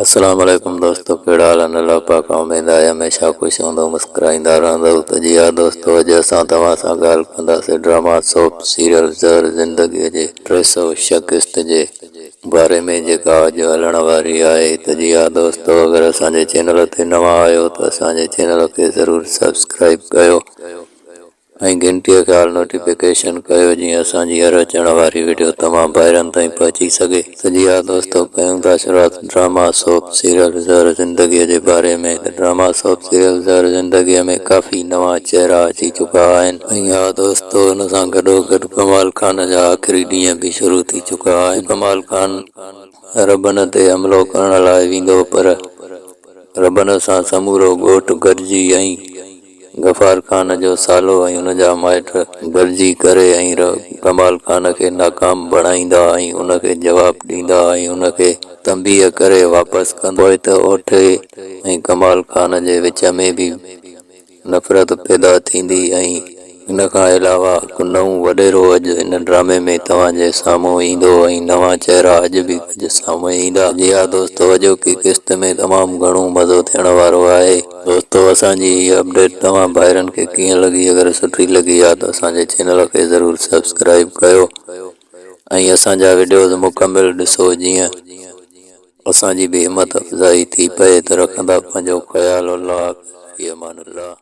السلام عليڪم دوستو ڪهڙا حال آهن الله پاڪ کان اميد آهي هميشه خوش هوندو مسڪرائيندا رهندو ته جي ها دوستو اڄ اسان توهان سان ڳالهه ڪنداسين ڊراما سوپ سيريل زهر زندگي جي 306 قسط جي باري ۾ جيڪا اڄ هلڻ واري آهي ته جي ها دوستو اگر اسان جي چينل تي نوان آهيو ته اسان جي چينل کي ضرور سبسڪرائيب ڪيو ۽ گهنٽيء کي آل نوٽيفڪيشن ڪيو جيئن اسان جي هر اچڻ واري وڊيو توهان ڀائرن تائين پهچي سگهي. ته جي ها دوستو ڪيون ٿا شروعات ڊراما سوپ سيريل زهر زندگيء جي باري ۾ ته ڊراما سوپ سيريل زهر زندگيء ۾ ڪافي نوان چهرا اچي چڪا آهن. ۽ ها دوستو ان سان گڏوگڏ ڪمال خان جا آخري ڏينهن به شروع ٿي چڪا آهن. ڪمال خان ربن تي حملو ڪرڻ لاء ويندو پر ربن سان سمورو ڳوٺ گڏجي ۽. غفار خان جو سالو ۽ ان جا مائٽ گڏجي ڪري ۽ ڪمال خان کي ناڪام بڻائيندا ۽ ان کي جواب ڏيندا ۽ ان کي تنبيهه ڪري واپس ڪندا. پوء ته اوٺي ۽ ڪمال خان جي وچ ۾ به نفرت پيدا ٿيندي ۽ ان کان علاوه هڪ نئون وڏيرو اڄ هن ڊرامي ۾ توهان جي سامهون ايندو ۽ نوان چهرا اڄ به ڪجهه سامهون ايندا. جي ها دوستو اڄوڪي قسط ۾ تمام گهڻو مزو ٿيڻ وارو آهي. دوستو اسان جي هي اپڊيٽ توهان ڀائرن کي ڪيئن لڳي اگر سٺي لڳي آ ته اسان جي چينل کي ضرور سبسڪرائيب ڪيو ۽ اسان جا وڊيوز مڪمل ڏسو جيئن اسان جي به همت افزائي ٿي پئي ته رکندا پنهنجو خيال الله حافظ في امان الله.